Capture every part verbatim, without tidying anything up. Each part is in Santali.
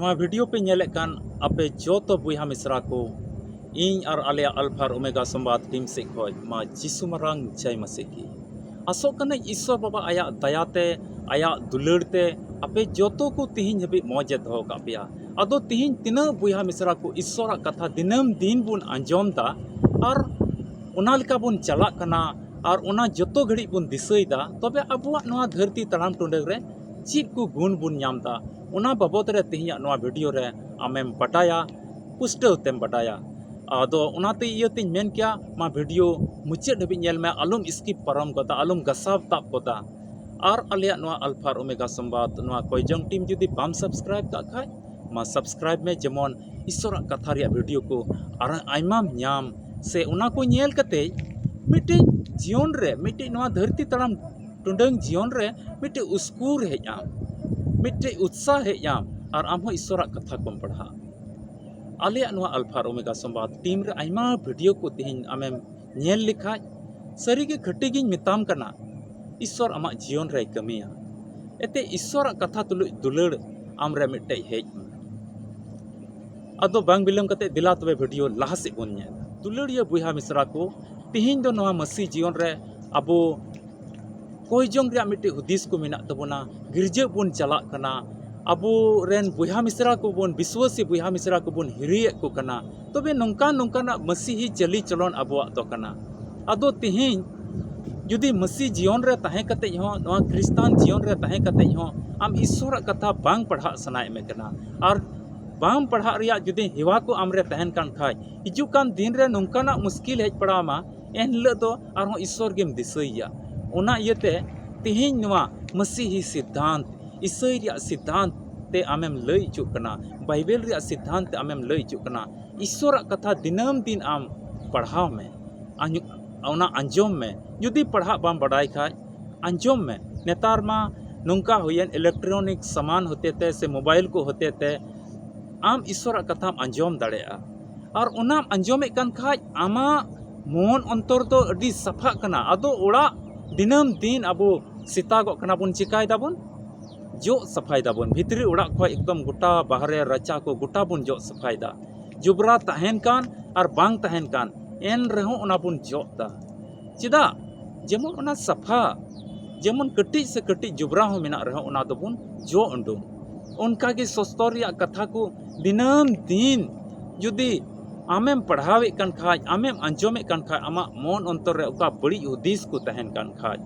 ᱱᱚᱣᱟ ᱵᱷᱤᱰᱤᱭᱳ ᱯᱮ ᱧᱮᱞᱮᱫ ᱠᱟᱱ ᱟᱯᱮ ᱡᱚᱛᱚ ᱵᱚᱭᱦᱟ ᱢᱤᱥᱨᱟ ᱠᱚ, ᱤᱧ ᱟᱨ ᱟᱞᱮᱭᱟᱜ ᱟᱞᱯᱷᱟ ᱟᱨ ᱳᱢᱮᱜᱟ ᱥᱚᱢᱵᱟᱫ ᱴᱤᱢ ᱥᱮᱫ ᱠᱷᱚᱱ ᱢᱟ ᱡᱤᱥᱩ ᱢᱟᱨᱟᱝ ᱡᱟᱭ ᱢᱟᱥᱤ ᱠᱤ᱾ ᱟᱥᱚᱜ ᱠᱟᱹᱱᱟᱹᱧ ᱤᱥᱥᱚᱨ ᱵᱟᱵᱟ ᱟᱭᱟᱜ ᱫᱟᱭᱟ ᱛᱮ, ᱟᱭᱟᱜ ᱫᱩᱞᱟᱹᱲ ᱛᱮ ᱟᱯᱮ ᱡᱚᱛᱚ ᱠᱚ ᱛᱤᱦᱤᱧ ᱦᱟᱹᱵᱤᱡ ᱢᱚᱡᱽ ᱮ ᱫᱚᱦᱚ ᱠᱟᱜ ᱯᱮᱭᱟ᱾ ᱟᱫᱚ ᱛᱤᱦᱤᱧ ᱛᱤᱱᱟᱹᱜ ᱵᱚᱭᱦᱟ ᱢᱤᱥᱨᱟ ᱠᱚ ᱤᱥᱥᱚᱨᱟᱜ ᱠᱟᱛᱷᱟ ᱫᱤᱱᱟᱹᱢ ᱫᱤᱱ ᱵᱚᱱ ᱟᱸᱡᱚᱢ ᱫᱟ ᱟᱨ ᱚᱱᱟ ᱞᱮᱠᱟ ᱵᱚᱱ ᱪᱟᱞᱟᱜ ᱠᱟᱱᱟ ᱟᱨ ᱚᱱᱟ ᱡᱚᱛᱚ ᱜᱷᱟᱹᱲᱤᱡ ᱵᱚᱱ ᱫᱤᱥᱟᱹᱭ ᱫᱟ, ᱛᱚᱵᱮ ᱟᱵᱚᱣᱟᱜ ᱱᱚᱣᱟ ᱫᱷᱟᱹᱨᱛᱤ ᱛᱟᱲᱟᱢ ᱴᱩᱰᱟᱹᱝ ᱨᱮ ᱪᱮᱫ ᱠᱚ ᱜᱩᱱ ᱵᱚᱱ ᱧᱟᱢ ᱫᱟ, ᱚᱱᱟ ᱵᱟᱵᱚᱫ ᱨᱮ ᱛᱤᱦᱤᱧᱟᱜ ᱱᱚᱣᱟ ᱵᱷᱤᱰᱤᱭᱳ ᱨᱮ ᱟᱢᱮᱢ ᱵᱟᱰᱟᱭᱟ, ᱯᱩᱥᱴᱟᱹᱣ ᱛᱮᱢ ᱵᱟᱰᱟᱭᱟ᱾ ᱟᱫᱚ ᱚᱱᱟᱛᱮ ᱤᱭᱟᱹᱛᱮᱧ ᱢᱮᱱ ᱠᱮᱭᱟ, ᱢᱟ ᱵᱷᱤᱰᱤᱭᱳ ᱢᱩᱪᱟᱹᱫ ᱦᱟᱹᱵᱤᱡ ᱧᱮᱞ ᱢᱮ, ᱟᱞᱚᱢ ᱥᱠᱤᱯ ᱯᱟᱨᱚᱢ ᱜᱚᱫᱟ, ᱟᱞᱚᱢ ᱜᱟᱥᱟᱣ ᱛᱟᱵ ᱜᱚᱫᱟ᱾ ᱟᱨ ᱟᱞᱮᱭᱟᱜ ᱱᱚᱣᱟ ᱟᱞᱯᱷᱟ ᱟᱨ ᱳᱢᱮᱜᱟ ᱥᱚᱢᱵᱟᱫ, ᱱᱚᱣᱟ ᱠᱚᱭᱡᱚᱝ ᱴᱤᱢ ᱡᱩᱫᱤ ᱵᱟᱢ ᱥᱟᱵᱥᱠᱨᱟᱭᱤᱵ ᱠᱟᱜ ᱠᱷᱟᱡ, ᱢᱟ ᱥᱟᱵᱥᱠᱨᱟᱭᱤᱵ ᱢᱮ, ᱡᱮᱢᱚᱱ ᱤᱥᱥᱚᱨᱟᱜ ᱠᱟᱛᱷᱟ ᱨᱮᱭᱟᱜ ᱵᱷᱤᱰᱤᱭᱳ ᱠᱚ ᱟᱨ ᱟᱭᱢᱟᱢ ᱧᱟᱢ, ᱥᱮ ᱚᱱᱟ ᱠᱚ ᱧᱮᱞ ᱠᱟᱛᱮ ᱢᱤᱫᱴᱤᱡ ᱡᱤᱭᱚᱱ ᱨᱮ, ᱢᱤᱫᱴᱤᱡ ᱱᱚᱣᱟ ᱫᱷᱟᱹᱨᱛᱤ ᱛᱟᱲᱟᱢ ᱴᱩᱰᱟᱹᱝ ᱡᱤᱭᱚᱱ ᱨᱮ ᱢᱤᱫᱴᱤᱡ ᱩᱥᱠᱩᱨ ᱦᱮᱡ ᱟᱢ, ᱢᱤᱫᱴᱤᱡ ᱩᱛᱥᱟᱦ ᱦᱮᱡ ᱟᱢ, ᱟᱨ ᱟᱢ ᱦᱚᱸ ᱤᱥᱥᱚᱨᱟᱜ ᱠᱟᱛᱷᱟ ᱠᱚᱢ ᱯᱟᱲᱦᱟᱜᱼᱟ᱾ ᱟᱞᱮᱭᱟᱜ ᱱᱚᱣᱟ ᱟᱞᱯᱷᱟ ᱟᱨ ᱳᱢᱮᱜᱟ ᱥᱚᱢᱵᱟᱫ ᱴᱤᱢ ᱨᱮ ᱟᱭᱢᱟ ᱵᱷᱤᱰᱤᱭᱳ ᱠᱚ ᱛᱮᱦᱮᱧ ᱟᱢᱮᱢ ᱧᱮᱞ ᱞᱮᱠᱷᱟᱡ, ᱥᱟᱹᱨᱤᱜᱮ ᱠᱷᱟᱹᱴᱤ ᱜᱤᱧ ᱢᱮᱛᱟᱢ ᱠᱟᱱᱟ, ᱤᱥᱥᱚᱨ ᱟᱢᱟᱜ ᱡᱤᱭᱚᱱ ᱨᱮᱭ ᱠᱟᱹᱢᱤᱭᱟ᱾ ᱮᱛᱮ ᱤᱥᱥᱚᱨᱟᱜ ᱠᱟᱛᱷᱟ ᱛᱩᱞᱩᱡ ᱫᱩᱞᱟᱹᱲ ᱟᱢᱨᱮ ᱢᱤᱫᱴᱮᱡ ᱦᱮᱡ ᱮᱱᱟ᱾ ᱟᱫᱚ ᱵᱟᱝ ᱵᱤᱞᱚᱢ ᱠᱟᱛᱮ ᱫᱮᱞᱟ ᱛᱚᱵᱮ ᱵᱷᱤᱰᱤᱭᱳ ᱞᱟᱦᱟ ᱥᱮᱫ ᱵᱚᱱ ᱧᱮᱞᱟ᱾ ᱫᱩᱞᱟᱹᱲᱤᱭᱟᱹ ᱵᱚᱭᱦᱟ ᱢᱤᱥᱨᱟ ᱠᱚ, ᱛᱤᱦᱤᱧ ᱫᱚ ᱱᱚᱣᱟ ᱢᱟᱹᱥᱤ ᱡᱤᱭᱚᱱ ᱨᱮ ᱟᱵᱚ ᱠᱚᱭ ᱡᱚᱝ ᱨᱮᱭᱟᱜ ᱢᱤᱫᱴᱮᱡ ᱦᱩᱫᱤᱥ ᱠᱚ ᱢᱮᱱᱟᱜ ᱛᱟᱵᱚᱱᱟ, ᱜᱤᱨᱡᱟᱹ ᱵᱚᱱ ᱪᱟᱞᱟᱜ ᱠᱟᱱᱟ, ᱟᱵᱚ ᱨᱮᱱ ᱵᱚᱭᱦᱟ ᱢᱤᱥᱨᱟ ᱠᱚᱵᱚᱱ, ᱵᱤᱥᱣᱟᱹᱥᱤ ᱵᱚᱭᱦᱟ ᱢᱤᱥᱨᱟ ᱠᱚᱵᱚᱱ ᱦᱤᱨᱤᱭᱮᱫ ᱠᱚ ᱠᱟᱱᱟ, ᱛᱚᱵᱮ ᱱᱚᱝᱠᱟ ᱱᱚᱝᱠᱟᱱᱟᱜ ᱢᱟᱹᱥᱤᱦᱤ ᱪᱟᱹᱞᱤ ᱪᱚᱞᱚᱱ ᱟᱵᱚᱣᱟᱜ ᱫᱚ ᱠᱟᱱᱟ᱾ ᱟᱫᱚ ᱛᱤᱦᱤᱧ ᱡᱩᱫᱤ ᱢᱟᱹᱥᱤ ᱡᱤᱭᱚᱱ ᱨᱮ ᱛᱟᱦᱮᱸ ᱠᱟᱛᱮ ᱦᱚᱸ, ᱱᱚᱣᱟ ᱠᱷᱨᱤᱥᱴᱟᱱ ᱡᱤᱭᱚᱱ ᱨᱮ ᱛᱟᱦᱮᱸ ᱠᱟᱛᱮ ᱦᱚᱸ ᱟᱢ ᱤᱥᱥᱚᱨᱟᱜ ᱠᱟᱛᱷᱟ ᱵᱟᱝ ᱯᱟᱲᱦᱟᱜ ᱥᱟᱱᱟᱭᱮᱫ ᱢᱮ ᱠᱟᱱᱟ, ᱟᱨ ᱵᱟᱝ ᱯᱟᱲᱦᱟᱜ ᱨᱮᱭᱟᱜ ᱡᱩᱫᱤ ᱦᱮᱣᱟ ᱠᱚ ᱟᱢᱨᱮ ᱛᱟᱦᱮᱱ ᱠᱟᱱ ᱠᱷᱟᱡ, ᱦᱤᱡᱩᱜ ᱠᱟᱱ ᱫᱤᱱ ᱨᱮ ᱱᱚᱝᱠᱟᱱᱟᱜ ᱢᱩᱥᱠᱤᱞ ᱦᱮᱡ ᱯᱟᱲᱟᱣ ᱟᱢᱟ, ᱮᱱ ᱦᱤᱞᱳᱜ ᱫᱚ ᱟᱨᱦᱚᱸ ᱤᱥᱥᱚᱨ ᱜᱮᱢ ᱫᱤᱥᱟᱹᱭᱮᱭᱟ᱾ ᱚᱱᱟ ᱤᱭᱟᱹᱛᱮ ᱛᱤᱦᱤᱧ ᱱᱚᱣᱟ ᱢᱟᱹᱥᱤᱦᱤ ᱥᱤᱫᱽᱫᱷᱟᱱᱛ, ᱤᱥᱟᱹᱭ ᱨᱮᱭᱟᱜ ᱥᱤᱫᱽᱫᱷᱟᱱᱛ ᱛᱮ ᱟᱢᱮᱢ ᱞᱟᱹᱭ ᱦᱚᱪᱚᱜ ᱠᱟᱱᱟ, ᱵᱟᱭᱵᱮᱞ ᱨᱮᱭᱟᱜ ᱥᱤᱫᱽᱫᱷᱟᱱᱛ ᱛᱮ ᱟᱢᱮᱢ ᱞᱟᱹᱭ ᱦᱚᱪᱚᱜ ᱠᱟᱱᱟ᱾ ᱤᱥᱥᱚᱨᱟᱜ ᱠᱟᱛᱷᱟ ᱫᱤᱱᱟᱹᱢ ᱫᱤᱱ ᱟᱢ ᱯᱟᱲᱦᱟᱣ ᱢᱮ, ᱟᱸᱡᱚ-, ᱚᱱᱟ ᱟᱸᱡᱚᱢ ᱢᱮ᱾ ᱡᱩᱫᱤ ᱯᱟᱲᱦᱟᱜ ᱵᱟᱢ ᱵᱟᱰᱟᱭ ᱠᱷᱟᱡ, ᱟᱸᱡᱚᱢ ᱢᱮ᱾ ᱱᱮᱛᱟᱨ ᱢᱟ ᱱᱚᱝᱠᱟ ᱦᱩᱭᱮᱱ, ᱤᱞᱮᱠᱴᱨᱚᱱᱤᱠ ᱥᱟᱢᱟᱱ ᱦᱚᱛᱮ ᱛᱮ ᱥᱮ ᱢᱳᱵᱟᱭᱤᱞ ᱠᱚ ᱦᱚᱛᱮ ᱛᱮ ᱟᱢ ᱤᱥᱥᱚᱨᱟᱜ ᱠᱟᱛᱷᱟᱢ ᱟᱸᱡᱚᱢ ᱫᱟᱲᱮᱭᱟᱜᱼᱟ᱾ ᱟᱨ ᱚᱱᱟᱢ ᱟᱸᱡᱚᱢᱮᱫ ᱠᱟᱱ ᱠᱷᱟᱡ, ᱟᱢᱟᱜ ᱢᱚᱱ ᱚᱱᱛᱚᱨ ᱫᱚ ᱟᱹᱰᱤ ᱥᱟᱯᱷᱟᱜ ᱠᱟᱱᱟ᱾ ᱟᱫᱚ ᱚᱲᱟᱜ ᱫᱤᱱᱟᱹᱢ ᱫᱤᱱ ᱟᱵᱚ ᱥᱮᱛᱟᱜᱚᱜ ᱠᱟᱱᱟ ᱵᱚᱱ, ᱪᱤᱠᱟᱭ ᱫᱟᱵᱚᱱ? ᱡᱚᱜ ᱥᱟᱯᱷᱟᱭ ᱫᱟᱵᱚᱱ, ᱵᱷᱤᱛᱨᱤ ᱚᱲᱟᱜ ᱠᱷᱚᱱ ᱮᱠᱫᱚᱢ ᱜᱚᱴᱟ ᱵᱟᱦᱨᱮ ᱨᱟᱪᱟ ᱠᱚ ᱜᱚᱴᱟ ᱵᱚᱱ ᱡᱚᱜ ᱥᱟᱯᱷᱟᱭ ᱫᱟ᱾ ᱡᱚᱵᱽᱨᱟ ᱛᱟᱦᱮᱱ ᱠᱟᱱ ᱟᱨ ᱵᱟᱝ ᱛᱟᱦᱮᱱ ᱠᱟᱱ, ᱮᱱ ᱨᱮᱦᱚᱸ ᱚᱱᱟ ᱵᱚᱱ ᱡᱚᱜ ᱫᱟ᱾ ᱪᱮᱫᱟᱜ? ᱡᱮᱢᱚᱱ ᱚᱱᱟ ᱥᱟᱯᱷᱟ, ᱡᱮᱢᱚᱱ ᱠᱟᱹᱴᱤᱡ ᱥᱮ ᱠᱟᱹᱴᱤᱡ ᱡᱚᱵᱽᱨᱟ ᱦᱚᱸ ᱢᱮᱱᱟᱜ ᱨᱮᱦᱚᱸ ᱚᱱᱟ ᱫᱚᱵᱚᱱ ᱡᱚᱜ ᱩᱰᱩᱝ᱾ ᱚᱱᱠᱟᱜᱮ ᱥᱚᱥᱛᱚᱨ ᱨᱮᱭᱟᱜ ᱠᱟᱛᱷᱟ ᱠᱚ ᱫᱤᱱᱟᱹᱢ ᱫᱤᱱ ᱡᱩᱫᱤ ᱟᱢᱮᱢ ᱯᱟᱲᱦᱟᱣᱮᱫ ᱠᱟᱱ ᱠᱷᱟᱡ, ᱟᱢᱮᱢ ᱟᱸᱡᱚᱢᱮᱫ ᱠᱟᱱ ᱠᱷᱟᱡ, ᱟᱢᱟᱜ ᱢᱚᱱ ᱚᱱᱛᱚᱨ ᱨᱮ ᱚᱠᱟ ᱵᱟᱹᱲᱤᱡ ᱦᱩᱫᱤᱥ ᱠᱚ ᱛᱟᱦᱮᱱ ᱠᱟᱱ ᱠᱷᱟᱡ,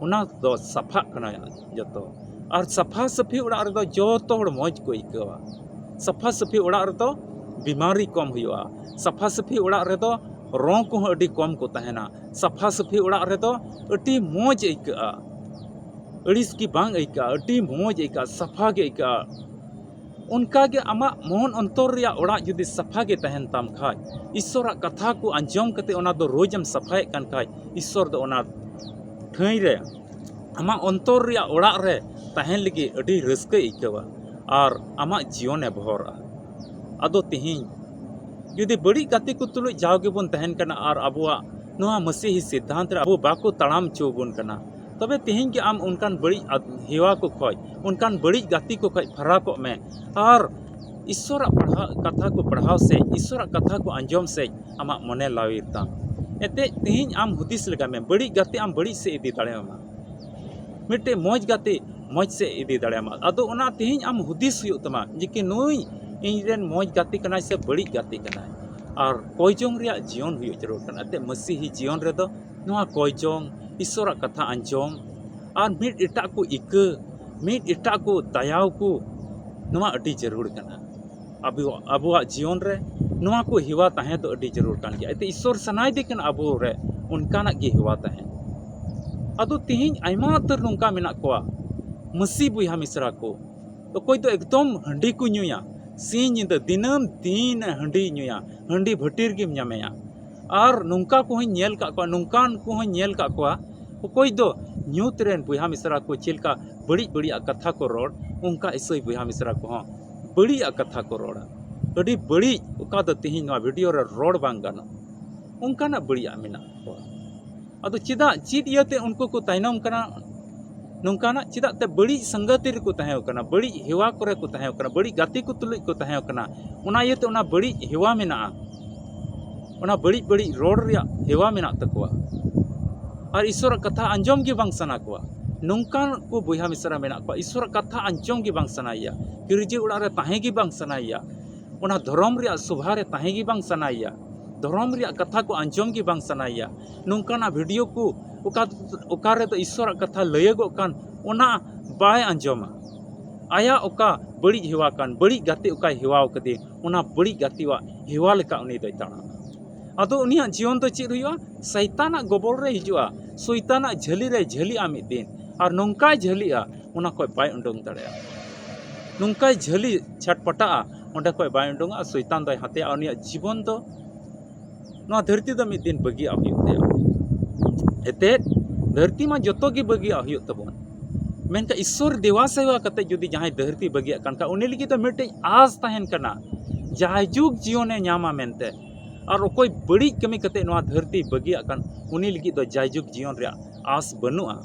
ᱚᱱᱟ ᱫᱚ ᱥᱟᱯᱷᱟᱜ ᱠᱟᱱᱟ ᱡᱚᱛᱚ᱾ ᱟᱨ ᱥᱟᱯᱷᱟ ᱥᱟᱹᱯᱷᱤ ᱚᱲᱟᱜ ᱨᱮᱫᱚ ᱡᱚᱛᱚ ᱦᱚᱲ ᱢᱚᱡᱽ ᱠᱚ ᱟᱹᱭᱠᱟᱹᱣᱟ᱾ ᱥᱟᱯᱷᱟ ᱥᱟᱹᱯᱷᱤ ᱚᱲᱟᱜ ᱨᱮᱫᱚ ᱵᱤᱢᱟᱨᱤ ᱠᱚᱢ ᱦᱩᱭᱩᱜᱼᱟ᱾ ᱥᱟᱯᱷᱟ ᱥᱟᱹᱯᱷᱤ ᱚᱲᱟᱜ ᱨᱮᱫᱚ ᱨᱚᱝ ᱠᱚᱦᱚᱸ ᱟᱹᱰᱤ ᱠᱚᱢ ᱠᱚ ᱛᱟᱦᱮᱱᱟ᱾ ᱥᱟᱯᱷᱟ ᱥᱟᱹᱯᱷᱤ ᱚᱲᱟᱜ ᱨᱮᱫᱚ ᱟᱹᱰᱤ ᱢᱚᱡᱽ ᱟᱹᱭᱠᱟᱹᱜᱼᱟ, ᱟᱹᱲᱤᱥ ᱜᱮ ᱵᱟᱝ ᱟᱹᱭᱠᱟᱹᱜᱼᱟ, ᱟᱹᱰᱤ ᱢᱚᱡᱽ ᱟᱹᱭᱠᱟᱹᱜᱼᱟ, ᱥᱟᱯᱷᱟ ᱜᱮ ᱟᱹᱭᱠᱟᱹᱜᱼᱟ᱾ ᱚᱱᱠᱟᱜᱮ ᱟᱢᱟᱜ ᱢᱚᱱ ᱚᱱᱛᱚᱨ ᱨᱮᱭᱟᱜ ᱚᱲᱟᱜ ᱡᱩᱫᱤ ᱥᱟᱯᱷᱟ ᱜᱮ ᱛᱟᱦᱮᱱ ᱛᱟᱢ ᱠᱷᱟᱡ, ᱤᱥᱥᱚᱨᱟᱜ ᱠᱟᱛᱷᱟ ᱠᱚ ᱟᱸᱡᱚᱢ ᱠᱟᱛᱮ ᱚᱱᱟ ᱫᱚ ᱨᱳᱡᱽ ᱮᱢ ᱥᱟᱯᱷᱟᱭᱮᱫ ᱠᱟᱱ ᱠᱷᱟᱡ, ᱤᱥᱥᱚᱨ ᱫᱚ ᱚᱱᱟ ᱴᱷᱟᱹᱭ ᱨᱮ, ᱟᱢᱟᱜ ᱚᱱᱛᱚᱨ ᱨᱮᱭᱟᱜ ᱚᱲᱟᱜ ᱨᱮ ᱛᱟᱦᱮᱱ ᱞᱟᱹᱜᱤᱫ ᱟᱹᱰᱤ ᱨᱟᱹᱥᱠᱟᱹᱭ ᱟᱹᱭᱠᱟᱹᱣᱟ ᱟᱨ ᱟᱢᱟᱜ ᱡᱤᱭᱚᱱᱮ ᱵᱚᱦᱚᱨᱟ᱾ ᱟᱫᱚ ᱛᱮᱦᱮᱧ ᱡᱩᱫᱤ ᱵᱟᱹᱲᱤᱡ ᱜᱟᱛᱮ ᱠᱚ ᱛᱩᱞᱩᱡ ᱡᱟᱣ ᱜᱮᱵᱚᱱ ᱛᱟᱦᱮᱱ ᱠᱟᱱᱟ ᱟᱨ ᱟᱵᱚᱣᱟᱜ ᱱᱚᱣᱟ ᱢᱟᱹᱥᱤᱦᱤ ᱥᱤᱫᱽᱫᱷᱟᱱᱛ ᱨᱮ ᱟᱵᱚ ᱵᱟᱠᱚ ᱛᱟᱲᱟᱢ ᱦᱚᱪᱚ ᱵᱚᱱ ᱠᱟᱱᱟ, ᱛᱚᱵᱮ ᱛᱮᱦᱮᱧ ᱜᱮ ᱟᱢ ᱚᱱᱠᱟᱱ ᱵᱟᱹᱲᱤᱡ ᱟᱫ-, ᱦᱮᱣᱟ ᱠᱚ ᱠᱷᱚᱡ, ᱚᱱᱠᱟᱱ ᱵᱟᱹᱲᱤᱡ ᱜᱟᱛᱮ ᱠᱚ ᱠᱷᱚᱡ ᱯᱷᱟᱨᱟᱠᱚᱜ ᱢᱮ ᱟᱨ ᱤᱥᱥᱚᱨᱟᱜ ᱯᱟᱲᱦᱟᱣ, ᱠᱟᱛᱷᱟ ᱠᱚ ᱯᱟᱲᱦᱟᱣ ᱥᱮᱡ, ᱤᱥᱥᱚᱨᱟᱜ ᱠᱟᱛᱷᱟ ᱠᱚ ᱟᱸᱡᱚᱢ ᱥᱮᱡ ᱟᱢᱟᱜ ᱢᱚᱱᱮ ᱞᱟᱣᱤᱨ ᱛᱟᱢ᱾ ᱮᱱᱛᱮᱫ ᱛᱮᱦᱮᱧ ᱟᱢ ᱦᱩᱫᱤᱥ ᱞᱮᱜᱟᱭ ᱢᱮ, ᱵᱟᱹᱲᱤᱡ ᱜᱟᱛᱮ ᱟᱢ ᱵᱟᱹᱲᱤᱡ ᱥᱮᱫ ᱤᱫᱤ ᱫᱟᱲᱮᱭᱟᱢᱟ, ᱢᱤᱫᱴᱮᱡ ᱢᱚᱡᱽ ᱜᱟᱛᱮ ᱢᱚᱡᱽ ᱥᱮᱫ ᱤᱫᱤ ᱫᱟᱲᱮᱭᱟᱢᱟ᱾ ᱟᱫᱚ ᱚᱱᱟ ᱛᱮᱦᱮᱧ ᱟᱢ ᱦᱩᱫᱤᱥ ᱦᱩᱭᱩᱜ ᱛᱟᱢᱟ ᱡᱮ ᱠᱤ ᱱᱩᱭ ᱤᱧ ᱨᱮᱱ ᱢᱚᱡᱽ ᱜᱟᱛᱮ ᱠᱟᱱᱟᱭ ᱥᱮ ᱵᱟᱹᱲᱤᱡ ᱜᱟᱛᱮ ᱠᱟᱱᱟᱭ᱾ ᱟᱨ ᱠᱚᱭ ᱡᱚᱝ ᱨᱮᱭᱟᱜ ᱡᱤᱭᱚᱱ ᱦᱩᱭᱩᱜ ᱡᱟᱹᱨᱩᱲ ᱠᱟᱱᱟ᱾ ᱮᱱᱛᱮᱫ ᱢᱟᱹᱥᱤᱦᱤ ᱡᱤᱭᱚᱱ ᱨᱮᱫᱚ ᱱᱚᱣᱟ ᱠᱚᱭ ᱡᱚᱝ, ᱤᱥᱥᱚᱨᱟᱜ ᱠᱟᱛᱷᱟ ᱟᱸᱡᱚᱢ ᱟᱨ ᱢᱤᱫ ᱮᱴᱟᱜ ᱠᱚ ᱤᱠᱟᱹ, ᱢᱤᱫ ᱮᱴᱟᱜ ᱠᱚ ᱫᱟᱭᱟᱣ ᱠᱚ, ᱱᱚᱣᱟ ᱟᱹᱰᱤ ᱡᱟᱹᱨᱩᱲ ᱠᱟᱱᱟ᱾ ᱟᱵᱚ, ᱟᱵᱚᱣᱟᱜ ᱡᱤᱭᱚᱱ ᱨᱮ ᱱᱚᱣᱟ ᱠᱚ ᱦᱮᱣᱟ ᱛᱟᱦᱮᱸ ᱫᱚ ᱟᱹᱰᱤ ᱡᱟᱹᱨᱩᱲ ᱠᱟᱱ ᱜᱮᱭᱟ᱾ ᱮᱱᱛᱮ ᱤᱥᱥᱚᱨ ᱥᱟᱱᱟᱭᱮᱫᱮ ᱠᱟᱱᱟ ᱟᱵᱚ ᱨᱮ ᱚᱱᱠᱟᱱᱟᱜ ᱜᱮ ᱦᱮᱣᱟ ᱛᱟᱦᱮᱸ᱾ ᱟᱫᱚ ᱛᱮᱦᱮᱧ ᱟᱭᱢᱟ ᱩᱛᱟᱹᱨ ᱱᱚᱝᱠᱟ ᱢᱮᱱᱟᱜ ᱠᱚᱣᱟ, ᱢᱟᱹᱥᱤ ᱵᱚᱭᱦᱟ ᱢᱤᱥᱨᱟ ᱠᱚ, ᱚᱠᱚᱭ ᱫᱚ ᱮᱠᱫᱚᱢ ᱦᱟᱺᱰᱤ ᱠᱚ ᱧᱩᱭᱟ, ᱥᱤᱧ ᱧᱤᱫᱟᱹ ᱫᱤᱱᱟᱹᱢ ᱫᱤᱱ ᱦᱟᱺᱰᱤ ᱧᱩᱭᱟ, ᱦᱟᱺᱰᱤ ᱵᱷᱟᱹᱴᱤ ᱨᱮᱜᱮᱢ ᱧᱟᱢᱮᱭᱟ᱾ ᱟᱨ ᱱᱚᱝᱠᱟ ᱠᱚᱦᱚᱸᱧ ᱧᱮᱞ ᱠᱟᱜ ᱠᱚᱣᱟ, ᱱᱚᱝᱠᱟᱱ ᱠᱚᱦᱚᱸᱧ ᱧᱮᱞ ᱠᱟᱜ ᱠᱚᱣᱟ, ᱚᱠᱚᱭ ᱫᱚ ᱧᱩᱛ ᱨᱮᱱ ᱵᱚᱭᱦᱟ ᱢᱤᱥᱨᱟ ᱠᱚ ᱪᱮᱫ ᱞᱮᱠᱟ ᱵᱟᱹᱲᱤᱡ ᱵᱟᱹᱲᱤᱡᱟᱜ ᱠᱟᱛᱷᱟ ᱠᱚ ᱨᱚᱲ, ᱚᱱᱠᱟ ᱤᱥᱟᱹᱭ ᱵᱚᱭᱦᱟ ᱢᱤᱥᱨᱟ ᱠᱚᱦᱚᱸ ᱵᱟᱹᱲᱤᱡᱟᱜ ᱠᱟᱛᱷᱟ ᱠᱚ ᱨᱚᱲᱟ᱾ ᱟᱹᱰᱤ ᱵᱟᱹᱲᱤᱡ, ᱚᱠᱟ ᱫᱚ ᱛᱮᱦᱮᱧ ᱱᱚᱣᱟ ᱵᱷᱤᱰᱤᱭᱳ ᱨᱮ ᱨᱚᱲ ᱵᱟᱝ ᱜᱟᱱᱚᱜ, ᱚᱱᱠᱟᱱᱟᱜ ᱵᱟᱹᱲᱤᱡᱟᱜ ᱢᱮᱱᱟᱜ ᱠᱚᱣᱟ᱾ ᱟᱫᱚ ᱪᱮᱫᱟᱜ, ᱪᱮᱫ ᱤᱭᱟᱹᱛᱮ ᱩᱱᱠᱩ ᱠᱚ ᱛᱟᱭᱱᱚᱢ ᱠᱟᱱᱟ? ᱱᱚᱝᱠᱟᱱᱟᱜ ᱪᱮᱫᱟᱜ ᱛᱮ ᱵᱟᱹᱲᱤᱡ ᱥᱟᱝᱜᱟᱛᱤ ᱨᱮᱠᱚ ᱛᱟᱦᱮᱸ ᱠᱟᱱᱟ, ᱵᱟᱹᱲᱤᱡ ᱦᱮᱣᱟ ᱠᱚᱨᱮ ᱠᱚ ᱛᱟᱦᱮᱸ ᱠᱟᱱᱟ, ᱵᱟᱹᱲᱤᱡ ᱜᱟᱛᱮ ᱠᱚ ᱛᱩᱞᱩᱡ ᱠᱚ ᱛᱟᱦᱮᱸ ᱠᱟᱱᱟ᱾ ᱚᱱᱟ ᱤᱭᱟᱹᱛᱮ ᱚᱱᱟ ᱵᱟᱹᱲᱤᱡ ᱦᱮᱣᱟ ᱢᱮᱱᱟᱜᱼᱟ, ᱚᱱᱟ ᱵᱟᱹᱲᱤᱡ ᱵᱟᱹᱲᱤᱡ ᱨᱚᱲ ᱨᱮᱭᱟᱜ ᱦᱮᱣᱟ ᱢᱮᱱᱟᱜ ᱛᱟᱠᱚᱣᱟ᱾ ᱟᱨ ᱤᱥᱚᱨᱟᱜ ᱠᱟᱛᱷᱟ ᱟᱸᱡᱚᱢ ᱜᱮ ᱵᱟᱝ ᱥᱟᱱᱟ ᱠᱚᱣᱟ᱾ ᱱᱚᱝᱠᱟᱱ ᱠᱚ ᱵᱚᱭᱦᱟ ᱢᱤᱥᱨᱟ ᱢᱮᱱᱟᱜ ᱠᱚᱣᱟ, ᱤᱥᱚᱨᱟᱜ ᱠᱟᱛᱷᱟ ᱟᱸᱡᱚᱢ ᱜᱮ ᱵᱟᱝ ᱥᱟᱱᱟᱭᱮᱭᱟ, ᱜᱤᱨᱡᱟᱹ ᱚᱲᱟᱜ ᱨᱮ ᱛᱟᱦᱮᱸ ᱜᱮ ᱵᱟᱝ ᱥᱟᱱᱟᱭᱮᱭᱟ, ᱚᱱᱟ ᱫᱷᱚᱨᱚᱢ ᱨᱮᱭᱟᱜ ᱥᱚᱵᱷᱟ ᱨᱮ ᱛᱟᱦᱮᱸ ᱜᱮ ᱵᱟᱝ ᱥᱟᱱᱟᱭᱮᱭᱟ, ᱫᱷᱚᱨᱚᱢ ᱨᱮᱭᱟᱜ ᱠᱟᱛᱷᱟ ᱠᱚ ᱟᱸᱡᱚᱢ ᱜᱮ ᱵᱟᱝ ᱥᱟᱱᱟᱭᱮᱭᱟ᱾ ᱱᱚᱝᱠᱟᱱᱟᱜ ᱵᱷᱤᱰᱤᱭᱳ ᱠᱚ ᱚᱠᱟ, ᱚᱠᱟ ᱨᱮᱫᱚ ᱤᱥᱚᱨᱟᱜ ᱠᱟᱛᱷᱟ ᱞᱟᱹᱭᱟᱹᱜᱚᱜ ᱠᱟᱱ, ᱚᱱᱟ ᱵᱟᱭ ᱟᱸᱡᱚᱢᱟ᱾ ᱟᱭᱟᱜ ᱚᱠᱟ ᱵᱟᱹᱲᱤᱡ ᱦᱮᱣᱟ ᱠᱟᱱ, ᱵᱟᱹᱲᱤᱡ ᱜᱟᱛᱮ ᱚᱠᱟᱭ ᱦᱮᱣᱟ ᱠᱟᱫᱮ, ᱚᱱᱟ ᱵᱟᱹᱲᱤᱡ ᱜᱟᱛᱮᱣᱟᱜ ᱦᱮᱣᱟ ᱞᱮᱠᱟ ᱩᱱᱤ ᱫᱚᱭ ᱛᱟᱲᱟᱢᱟ᱾ ᱟᱫᱚ ᱩᱱᱤᱭᱟᱜ ᱡᱤᱭᱚᱱ ᱫᱚ ᱪᱮᱫ ᱦᱩᱭᱩᱜᱼᱟ? ᱥᱚᱭᱛᱟᱱᱟᱜ ᱜᱚᱵᱚᱞ ᱨᱮ ᱦᱤᱡᱩᱜᱼᱟ, ᱥᱚᱭᱛᱟᱱᱟᱜ ᱡᱷᱟᱹᱞᱤ ᱨᱮ ᱡᱷᱟᱹᱞᱤᱜᱼᱟ ᱢᱤᱫ ᱫᱤᱱ᱾ ᱟᱨ ᱱᱚᱝᱠᱟᱭ ᱡᱷᱟᱹᱞᱤᱜᱼᱟ, ᱚᱱᱟ ᱠᱷᱚᱱ ᱵᱟᱭ ᱩᱰᱩᱝ ᱫᱟᱲᱮᱭᱟᱜᱼᱟ᱾ ᱱᱚᱝᱠᱟᱭ ᱡᱷᱟᱹᱞᱤ ᱪᱷᱟᱴᱯᱟᱴᱟᱜᱼᱟ, ᱚᱸᱰᱮ ᱠᱷᱚᱱ ᱵᱟᱭ ᱩᱰᱩᱝᱚᱜᱼᱟ, ᱥᱚᱭᱛᱟᱱ ᱫᱚᱭ ᱦᱟᱛᱮᱜᱼᱟ᱾ ᱩᱱᱤᱭᱟᱜ ᱡᱤᱵᱚᱱ ᱫᱚ ᱱᱚᱣᱟ ᱫᱷᱟᱹᱨᱛᱤ ᱫᱚ ᱢᱤᱫ ᱫᱤᱱ ᱵᱟᱹᱜᱤᱭᱟᱜ ᱦᱩᱭᱩᱜ ᱛᱟᱭᱟ᱾ ᱮᱛᱮᱫ ᱫᱷᱟᱹᱨᱛᱤ ᱢᱟ ᱡᱚᱛᱚ ᱜᱮ ᱵᱟᱹᱜᱤᱭᱟᱜ ᱦᱩᱭᱩᱜ ᱛᱟᱵᱚᱱ, ᱢᱮᱱᱠᱷᱟᱱ ᱤᱥᱥᱚᱨ ᱫᱮᱣᱟ ᱥᱮᱣᱟ ᱠᱟᱛᱮ ᱡᱩᱫᱤ ᱡᱟᱦᱟᱸᱭ ᱫᱷᱟᱹᱨᱛᱤ ᱵᱟᱹᱜᱤᱭᱟᱜ ᱠᱟᱱ ᱠᱷᱟᱱ, ᱩᱱᱤ ᱞᱟᱹᱜᱤᱫ ᱫᱚ ᱢᱤᱫᱴᱮᱡ ᱟᱥ ᱛᱟᱦᱮᱱ ᱠᱟᱱᱟ, ᱡᱟᱭᱡᱩᱜᱽ ᱡᱤᱭᱚᱱᱮ ᱧᱟᱢᱟ ᱢᱮᱱᱛᱮ᱾ ᱟᱨ ᱚᱠᱚᱭ ᱵᱟᱹᱲᱤᱡ ᱠᱟᱹᱢᱤ ᱠᱟᱛᱮ ᱱᱚᱣᱟ ᱫᱷᱟᱹᱨᱛᱤ ᱵᱟᱹᱜᱤᱭᱟᱜ ᱠᱟᱱ, ᱩᱱᱤ ᱞᱟᱹᱜᱤᱫ ᱫᱚ ᱡᱟᱭᱡᱩᱜᱽ ᱡᱤᱭᱚᱱ ᱨᱮᱭᱟᱜ ᱟᱥ ᱵᱟᱹᱱᱩᱜᱼᱟ᱾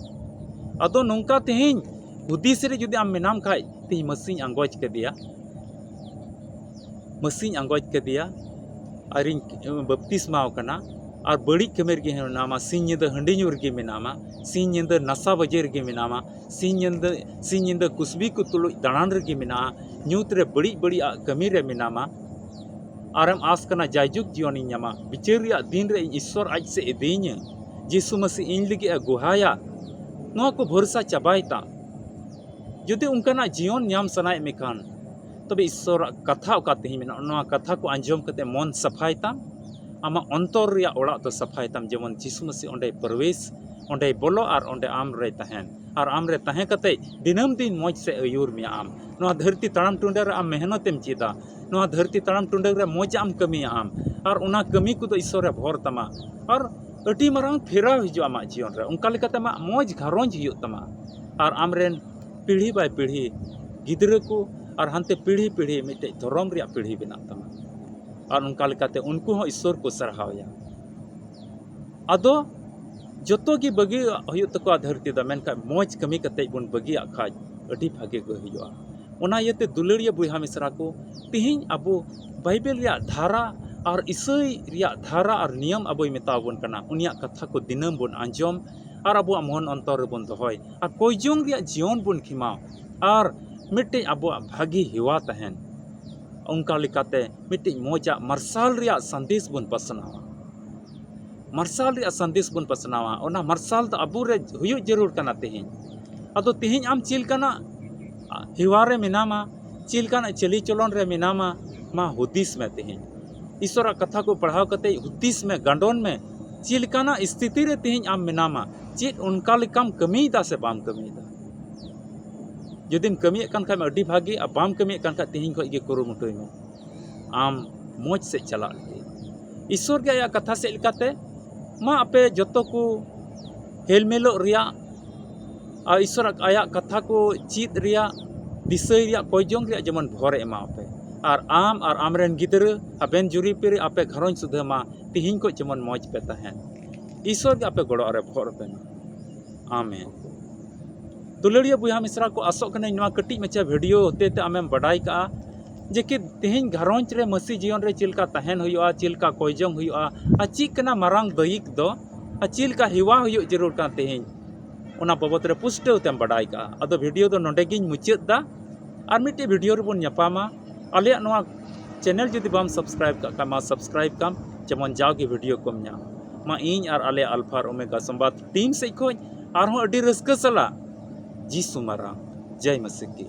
ᱟᱫᱚ ᱱᱚᱝᱠᱟ ᱛᱮᱦᱮᱧ ᱦᱩᱫᱤᱥ ᱨᱮ ᱡᱩᱫᱤ ᱟᱢ ᱢᱮᱱᱟᱢ ᱠᱷᱟᱡ, ᱛᱮᱦᱮᱧ ᱢᱟᱹᱥᱤᱧ ᱟᱸᱜᱚᱪ ᱠᱮᱫᱮᱭᱟ, ᱢᱟᱹᱥᱤᱧ ᱟᱸᱜᱚᱪ ᱠᱮᱫᱮᱭᱟ, ᱟᱨᱤᱧ ᱵᱟᱯᱛᱤᱥᱢᱟᱣ ᱠᱟᱱᱟ, ᱟᱨ ᱵᱟᱹᱲᱤᱡ ᱠᱟᱹᱢᱤ ᱨᱮᱜᱮ ᱢᱮᱱᱟᱢᱟ, ᱥᱤᱧ ᱧᱤᱫᱟᱹ ᱦᱟᱺᱰᱤ ᱧᱩ ᱨᱮᱜᱮ ᱢᱮᱱᱟᱢᱟ, ᱥᱤᱧ ᱧᱤᱫᱟᱹ ᱱᱟᱥᱟ ᱵᱟᱡᱮ ᱨᱮᱜᱮ ᱢᱮᱱᱟᱢᱟ, ᱥᱤᱧ ᱧᱤᱫᱟᱹ, ᱥᱤᱧ ᱧᱤᱫᱟᱹ ᱠᱩᱥᱵᱤ ᱠᱚ ᱛᱩᱞᱩᱡ ᱫᱟᱬᱟᱱ ᱨᱮᱜᱮ ᱢᱮᱱᱟᱢᱟ, ᱧᱩᱛ ᱨᱮ ᱵᱟᱹᱲᱤᱡ ᱵᱟᱹᱲᱤᱡᱟᱜ ᱠᱟᱹᱢᱤ ᱨᱮ ᱢᱮᱱᱟᱢᱟ, ᱟᱨᱮᱢ ᱟᱸᱥ ᱠᱟᱱᱟ ᱡᱟᱭᱡᱩᱜᱽ ᱡᱤᱭᱚᱱᱤᱧ ᱧᱟᱢᱟ, ᱵᱤᱪᱟᱹᱨ ᱨᱮᱭᱟᱜ ᱫᱤᱱ ᱨᱮ ᱤᱧ ᱤᱥᱥᱚᱨ ᱟᱡ ᱥᱮᱫ ᱤᱫᱤᱭᱤᱧᱟᱹ, ᱡᱤᱥᱩ ᱢᱟᱹᱥᱤ ᱤᱧ ᱞᱟᱹᱜᱤᱫ ᱮ ᱜᱚᱦᱟᱭᱟ, ᱱᱚᱣᱟ ᱠᱚ ᱵᱷᱚᱨᱥᱟ ᱪᱟᱵᱟᱭ ᱛᱟᱢ᱾ ᱡᱩᱫᱤ ᱚᱱᱠᱟᱱᱟᱜ ᱡᱤᱭᱚᱱ ᱧᱟᱢ ᱥᱟᱱᱟᱭᱮᱫ ᱢᱮ ᱠᱷᱟᱱ, ᱛᱚᱵᱮ ᱤᱥᱥᱚᱨᱟᱜ ᱠᱟᱛᱷᱟ ᱚᱠᱟ ᱛᱮᱦᱮᱧ ᱢᱮᱱᱟᱜᱼᱟ, ᱱᱚᱣᱟ ᱠᱟᱛᱷᱟ ᱠᱚ ᱟᱸᱡᱚᱢ ᱠᱟᱛᱮ ᱢᱚᱱ ᱥᱟᱯᱷᱟᱭ ᱛᱟᱢ, ᱟᱢᱟᱜ ᱚᱱᱛᱚᱨ ᱨᱮᱭᱟᱜ ᱚᱲᱟᱜ ᱫᱚ ᱥᱟᱯᱷᱟᱭ ᱛᱟᱢ, ᱡᱮᱢᱚᱱ ᱡᱤᱥᱩ ᱢᱟᱹᱥᱤ ᱚᱸᱰᱮᱭ ᱯᱨᱚᱵᱮᱥ, ᱚᱸᱰᱮᱭ ᱵᱚᱞᱚ ᱟᱨ ᱚᱸᱰᱮ ᱟᱢ ᱨᱮᱭ ᱛᱟᱦᱮᱱ, ᱟᱨ ᱟᱢ ᱨᱮ ᱛᱟᱦᱮᱸ ᱠᱟᱛᱮ ᱫᱤᱱᱟᱹᱢ ᱫᱤᱱ ᱢᱚᱡᱽ ᱥᱮ ᱟᱹᱭᱩᱨ ᱢᱮᱭᱟ ᱟᱢ᱾ ᱱᱚᱣᱟ ᱫᱷᱟᱹᱨᱛᱤ ᱛᱟᱲᱟᱢ ᱴᱩᱸᱰᱟᱹ ᱨᱮ ᱟᱢ ᱢᱮᱦᱱᱚᱛ ᱮᱢ ᱪᱮᱫᱟ, ᱱᱚᱣᱟ ᱫᱷᱟᱹᱨᱛᱤ ᱛᱟᱲᱟᱢ ᱴᱩᱸᱰᱟᱹ ᱨᱮ ᱢᱚᱡᱽ ᱟᱢ ᱠᱟᱹᱢᱤᱭᱟ ᱟᱢ, ᱟᱨ ᱚᱱᱟ ᱠᱟᱹᱢᱤ ᱠᱚᱫᱚ ᱤᱥᱥᱚᱨᱮ ᱵᱷᱚᱨ ᱛᱟᱢᱟ, ᱟᱨ ᱟᱹᱰᱤ ᱢᱟᱨᱟᱝ ᱯᱷᱮᱨᱟᱣ ᱦᱤᱡᱩᱜᱼᱟ ᱟᱢᱟᱜ ᱡᱤᱭᱚᱱ ᱨᱮ᱾ ᱚᱱᱠᱟ ᱞᱮᱠᱟᱛᱮ ᱟᱢᱟᱜ ᱢᱚᱡᱽ ᱜᱷᱟᱨᱚᱸᱡᱽ ᱦᱩᱭᱩᱜ ᱛᱟᱢᱟ, ᱟᱨ ᱟᱢᱨᱮᱱ ᱯᱤᱲᱦᱤ ᱵᱟᱭ ᱯᱤᱲᱦᱤ ᱜᱤᱫᱽᱨᱟᱹ ᱠᱚ, ᱟᱨ ᱦᱟᱱᱛᱮ ᱯᱤᱲᱦᱤ ᱯᱤᱲᱦᱤ ᱢᱤᱫᱴᱮᱡ ᱫᱷᱚᱨᱚᱢ ᱨᱮᱭᱟᱜ ᱯᱤᱲᱦᱤ ᱵᱮᱱᱟᱜ ᱛᱟᱢᱟ᱾ ᱟᱨ ᱚᱱᱠᱟ ᱞᱮᱠᱟᱛᱮ ᱩᱱᱠᱩ ᱦᱚᱸ ᱤᱥᱥᱚᱨ ᱠᱚ ᱥᱟᱨᱦᱟᱣᱮᱭᱟ᱾ ᱟᱫᱚ ᱡᱚᱛᱚ ᱜᱮ ᱵᱟᱹᱜᱤᱭᱟᱜ ᱦᱩᱭᱩᱜ ᱛᱟᱠᱚᱣᱟ ᱫᱷᱟᱹᱨᱛᱤ ᱫᱚ, ᱢᱮᱱᱠᱷᱟᱱ ᱢᱚᱡᱽ ᱠᱟᱹᱢᱤ ᱠᱟᱛᱮ ᱵᱚᱱ ᱵᱟᱹᱜᱤᱭᱟᱜ ᱠᱷᱟᱡ ᱟᱹᱰᱤ ᱵᱷᱟᱜᱮ ᱜᱮ ᱦᱩᱭᱩᱜᱼᱟ᱾ ᱚᱱᱟ ᱤᱭᱟᱹᱛᱮ ᱫᱩᱞᱟᱹᱲᱤᱭᱟᱹ ᱵᱚᱭᱦᱟ ᱢᱤᱥᱨᱟ ᱠᱚ, ᱛᱤᱦᱤᱧ ᱟᱵᱚ ᱵᱟᱭᱵᱮᱞ ᱨᱮᱭᱟᱜ ᱫᱷᱟᱨᱟ ᱟᱨ ᱤᱥᱟᱹᱭ ᱨᱮᱭᱟᱜ ᱫᱷᱟᱨᱟ ᱟᱨ ᱱᱤᱭᱚᱢ ᱟᱵᱚᱭ ᱢᱮᱛᱟ ᱵᱚᱱ ᱠᱟᱱᱟ, ᱩᱱᱤᱭᱟᱜ ᱠᱟᱛᱷᱟ ᱠᱚ ᱫᱤᱱᱟᱹᱢ ᱵᱚᱱ ᱟᱸᱡᱚᱢ ᱟᱨ ᱟᱵᱚᱣᱟᱜ ᱢᱚᱱ ᱚᱱᱛᱚᱨ ᱨᱮᱵᱚᱱ ᱫᱚᱦᱚᱭ ᱟᱨ ᱠᱚᱭᱡᱚᱝ ᱨᱮᱭᱟᱜ ᱡᱤᱭᱚᱱ ᱵᱚᱱ ᱠᱷᱮᱢᱟᱣ ᱟᱨ ᱢᱤᱫᱴᱮᱡ ᱟᱵᱚᱣᱟᱜ ᱵᱷᱟᱹᱜᱤ ᱦᱮᱣᱟ ᱛᱟᱦᱮᱱ᱾ ᱚᱱᱠᱟ ᱞᱮᱠᱟᱛᱮ ᱢᱤᱫᱴᱮᱡ ᱢᱚᱡᱟᱜ ᱢᱟᱨᱥᱟᱞ ᱨᱮᱭᱟᱜ ᱥᱟᱸᱫᱮᱥ ᱵᱚᱱ ᱯᱟᱥᱱᱟᱣᱟ᱾ ᱢᱟᱨᱥᱟᱞ ᱨᱮᱭᱟᱜ ᱥᱟᱸᱫᱮᱥ ᱵᱚᱱ ᱯᱟᱥᱱᱟᱣᱟ᱾ ᱚᱱᱟ ᱢᱟᱨᱥᱟᱞ ᱫᱚ ᱟᱵᱚ ᱨᱮ ᱦᱩᱭᱩᱜ ᱡᱟᱹᱨᱩᱲ ᱠᱟᱱᱟ ᱛᱮᱦᱮᱧ᱾ ᱟᱫᱚ ᱛᱮᱦᱮᱧ ᱟᱢ ᱪᱮᱫ ᱞᱮᱠᱟᱱᱟᱜ ᱦᱮᱣᱟ ᱨᱮ ᱢᱮᱱᱟᱢᱟ, ᱪᱮᱫ ᱞᱮᱠᱟᱱᱟᱜ ᱪᱟᱹᱞᱤ ᱪᱚᱞᱚᱱ ᱨᱮ ᱢᱮᱱᱟᱢᱟ, ᱢᱟ ᱦᱩᱫᱤᱥ ᱢᱮ ᱛᱮᱦᱮᱧ᱾ ᱤᱥᱚᱨᱟᱜ ᱠᱟᱛᱷᱟ ᱠᱚ ᱯᱟᱲᱦᱟᱣ ᱠᱟᱛᱮ ᱦᱩᱫᱤᱥ ᱢᱮ, ᱜᱟᱸᱰᱚᱱ ᱢᱮ, ᱪᱮᱫ ᱞᱮᱠᱟᱱᱟᱜ ᱥᱛᱷᱤᱛᱤ ᱨᱮ ᱛᱮᱦᱮᱧ ᱟᱢ ᱢᱮᱱᱟᱢᱟ, ᱪᱮᱫ ᱚᱱᱠᱟ ᱞᱮᱠᱟᱢ ᱠᱟᱹᱢᱤᱭᱮᱫᱟ ᱥᱮ ᱵᱟᱢ ᱠᱟᱹᱢᱤᱭᱮᱫᱟ᱾ ᱡᱩᱫᱤᱢ ᱠᱟᱹᱢᱤᱭᱮᱫ ᱠᱟᱱ ᱠᱷᱟᱡ ᱢᱟ ᱟᱹᱰᱤ ᱵᱷᱟᱹᱜᱤ, ᱟᱨ ᱵᱟᱢ ᱠᱟᱹᱢᱤᱭᱮᱫ ᱠᱟᱱ ᱠᱷᱟᱡ ᱛᱮᱦᱮᱧ ᱠᱷᱚᱡ ᱜᱮ ᱠᱩᱨᱩᱢᱩᱴᱩᱭ ᱢᱮ ᱟᱢ ᱢᱚᱡᱽ ᱥᱮᱫ ᱪᱟᱞᱟᱜ ᱞᱟᱹᱜᱤᱫ᱾ ᱤᱥᱚᱨ ᱜᱮ ᱟᱭᱟᱜ ᱠᱟᱛᱷᱟ ᱥᱮᱫ ᱞᱮᱠᱟᱛᱮ ᱢᱟ ᱟᱯᱮ ᱡᱚᱛᱚ ᱠᱚ ᱦᱮᱞᱢᱮᱞᱚᱜ ᱨᱮᱭᱟᱜ ᱟᱨ ᱤᱥᱚᱨ ᱟᱭᱟᱜ ᱠᱟᱛᱷᱟ ᱠᱚ ᱪᱮᱫ ᱨᱮᱭᱟᱜ, ᱫᱤᱥᱟᱹᱭ ᱨᱮᱭᱟᱜ, ᱠᱚᱭᱡᱚᱝ ᱨᱮᱭᱟᱜ ᱡᱮᱢᱚᱱ ᱵᱷᱚᱨ ᱮ ᱮᱢᱟ ᱯᱮ᱾ ᱟᱨ ᱟᱢ ᱟᱨ ᱟᱢᱨᱮᱱ ᱜᱤᱫᱽᱨᱟᱹ, ᱦᱟᱵᱮᱱ ᱡᱩᱨᱤᱯᱤ ᱨᱮ ᱟᱯᱮ ᱜᱷᱟᱨᱚᱸᱡᱽ ᱥᱩᱫᱷᱟᱹ ᱢᱟ ᱛᱤᱦᱤᱧ ᱠᱷᱚᱡ ᱡᱮᱢᱚᱱ ᱢᱚᱡᱽ ᱯᱮ ᱛᱟᱦᱮᱱ᱾ ᱤᱥᱚᱨ ᱜᱮ ᱟᱯᱮ ᱜᱚᱲᱚ ᱨᱮ ᱵᱷᱚᱨ ᱯᱮ ᱢᱟ᱾ ᱟᱢᱮᱱ᱾ ᱫᱩᱞᱟᱹᱲᱤᱭᱟᱹ ᱵᱚᱭᱦᱟ ᱢᱤᱥᱨᱟ ᱠᱚ, ᱟᱥᱚᱜ ᱠᱟᱹᱱᱟᱹᱧ ᱱᱚᱣᱟ ᱠᱟᱹᱴᱤᱡ ᱢᱟᱪᱷᱟ ᱵᱷᱤᱰᱤᱭᱳ ᱦᱚᱛᱮ ᱛᱮ ᱟᱢᱮᱢ ᱵᱟᱰᱟᱭ ᱠᱟᱜᱼᱟ ᱡᱮ ᱠᱤ ᱛᱮᱦᱮᱧ ᱜᱷᱟᱨᱚᱸᱡᱽ ᱨᱮ ᱢᱟᱹᱥᱤ ᱡᱤᱭᱚᱱ ᱨᱮ ᱪᱮᱫ ᱞᱮᱠᱟ ᱛᱟᱦᱮᱱ ᱦᱩᱭᱩᱜᱼᱟ, ᱪᱮᱫ ᱞᱮᱠᱟ ᱠᱚᱭᱡᱚᱝ ᱦᱩᱭᱩᱜᱼᱟ, ᱟᱨ ᱪᱮᱫ ᱠᱟᱱᱟ ᱢᱟᱨᱟᱝ ᱫᱟᱹᱭᱤᱠ ᱫᱚ, ᱟᱨ ᱪᱮᱫ ᱞᱮᱠᱟ ᱦᱮᱣᱟ ᱦᱩᱭᱩᱜ ᱡᱟᱹᱨᱩᱲ ᱠᱟᱱ ᱛᱮᱦᱮᱧ, ᱚᱱᱟ ᱵᱟᱵᱚᱫ ᱨᱮ ᱯᱩᱥᱴᱟᱹᱣ ᱛᱮᱢ ᱵᱟᱰᱟᱭ ᱠᱟᱜᱼᱟ᱾ ᱟᱫᱚ ᱵᱷᱤᱰᱤᱭᱳ ᱫᱚ ᱱᱚᱰᱮ ᱜᱤᱧ ᱢᱩᱪᱟᱹᱫ ᱫᱟ᱾ ᱟᱨ ᱢᱤᱫᱴᱮᱡ ᱵᱷᱤᱰᱤᱭᱳ ᱨᱮᱵᱚᱱ ᱧᱟᱯᱟᱢᱟ᱾ ᱟᱞᱮᱭᱟᱜ ᱱᱚᱣᱟ ᱪᱮᱱᱮᱞ ᱡᱩᱫᱤ ᱵᱟᱢ ᱥᱟᱵᱥᱠᱨᱟᱭᱤᱵ ᱠᱟᱜ ᱠᱷᱟᱱ ᱢᱟ ᱥᱟᱵᱥᱠᱨᱟᱭᱤᱵ ᱠᱟᱢ, ᱡᱮᱢᱚᱱ ᱡᱟᱣᱜᱮ ᱵᱷᱤᱰᱤᱭᱳ ᱠᱚᱢ ᱧᱟᱢ ᱢᱟ᱾ ᱤᱧ ᱟᱨ ᱟᱞᱮ ᱟᱞᱯᱷᱟ ᱟᱨ ᱳᱢᱮᱜᱟ ᱥᱚᱢᱵᱟᱫ ᱴᱤᱢ ᱥᱮᱫ ᱠᱷᱚᱱ ᱟᱨᱦᱚᱸ ᱟᱹᱰᱤ ᱨᱟᱹᱥᱠᱟᱹ ᱥᱟᱞᱟᱜ ᱡᱤᱥᱩ ᱢᱟᱨᱟᱝ, ᱡᱟᱭ ᱢᱟᱥᱤ ᱠᱤ᱾